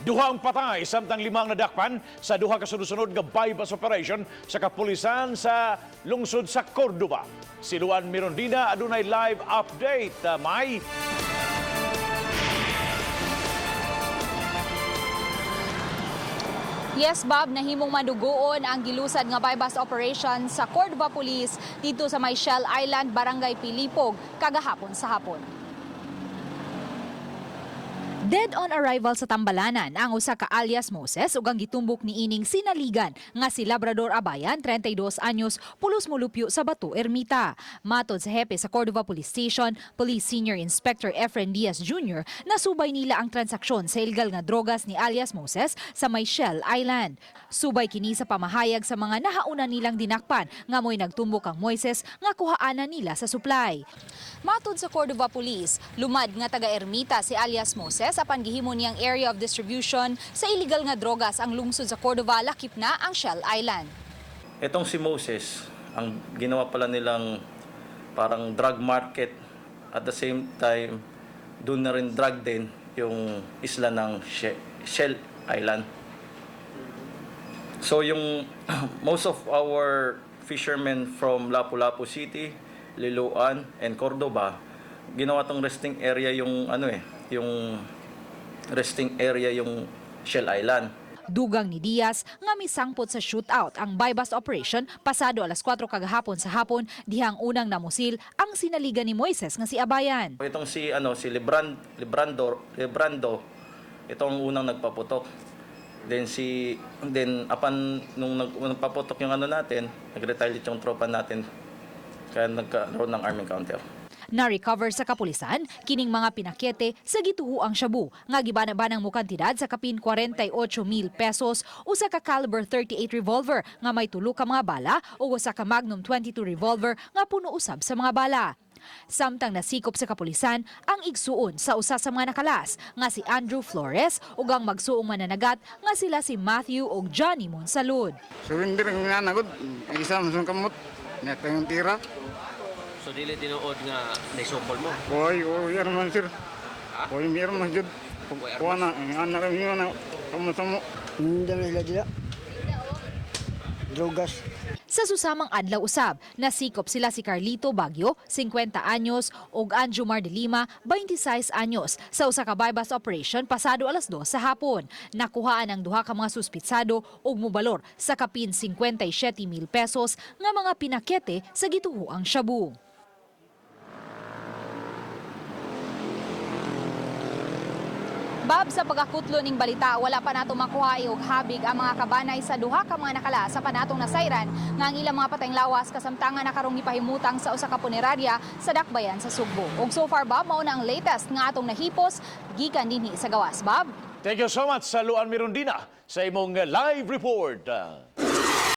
Duha ang patay samtang 5 ang nadakpan sa duha ka sunod-sunod nga bypass operation sa kapulisan sa lungsod sa Cordova. Si Luan Mirondina adunay live update. May Yes, Bob, nahimong madugoon ang gilusad nga bypass operation sa Cordova Police dito sa may Shell Island, Barangay Pilipog, kagahapon sa hapon. Dead on arrival sa Tambalanan ang usa ka alias Moses ug ang gitumbok niining sinaligan nga si Labrador Abayan, 32 anyos, pulos molupyo sa Bato Ermita. Matod sa hepe sa Cordova Police Station, Police Senior Inspector Efren Diaz Jr., nasubay nila ang transaksyon sa illegal nga drogas ni alias Moses sa may Shell Island. Subay kini sa pamahayag sa mga nahauna nilang dinakpan nga mo'y nagtumbok ang Moises nga kuhaanan nila sa supply. Matod sa Cordova Police, lumad nga taga Ermita si alias Moses apan gihimo niyang area of distribution sa illegal nga drogas ang lungsod sa Cordova, lakip na ang Shell Island. Itong si Moses, ang ginawa pala nilang parang drug market, at the same time, doon na rin drug din yung isla ng Shell Island. So yung most of our fishermen from Lapu-Lapu City, Liloan, and Cordova, ginawa tong resting area yung ano eh, yung resting area yung Shell Island. Dugang ni Diaz nga misangpot sa shootout ang buy-bust operation pasado alas 4 kagahapon sa hapon dihang unang namusil ang sinaligan ni Moises nga si Abayan. Itong si ano si Librando, ito ang unang nagpaputok. Then apan nung nagpaputok yung ano natin, nag-retaliate yung tropa natin. Kaya nagkaroon ng arm encounter. Na-recover sa kapulisan kining mga pinakyete sa gituhuang shabu nga gibana-banang mukantidad sa kapin 48,000 pesos, usa ka caliber 38 revolver nga may tulo ka mga bala ug usa ka Magnum 22 revolver nga puno usab sa mga bala. Samtang nasikop sa kapulisan ang igsuon sa usa sa mga nakalas nga si Andrew Flores ug ang magsuong mananagat nga sila si Matthew ug Johnny Monsalud. Surrender nga na gud, isa man sa kamot. Netang tira. So dili tinuod nga naisukol mo. Oy, oy, man sir. Oy, meron man jud. Kuha na, ang anak niyo na kamot mo. Hindi na sila dila. Drogas. Sa susamang adlaw usab, nasikop sila si Carlito Bagyo, 50 anyos, ug Anjumar de Lima, 26 anyos, sa usa ka bypass operation pasado alas 2 sa hapon. Nakuhaan ang duha ka mga suspitsado ug mobalor sa kapin 57,000 pesos nga mga pinakete sa gituhuang shabu. Bob, sa pagkakutlo ning balita, wala pa nato makuha og habig ang mga kabanay sa duha ka mga nakala sa panatong nasayran nga ang ilang mga patayng lawas kasamtangan na karong gipahimutang sa usa ka punerarya sa Dakbayan sa Sugbo. Ug so far, Bob, mao na ang latest nga atong nahipos gikan dinhi sa gawas, Bob. Thank you so much sa Luan Mirondina sa imong live report.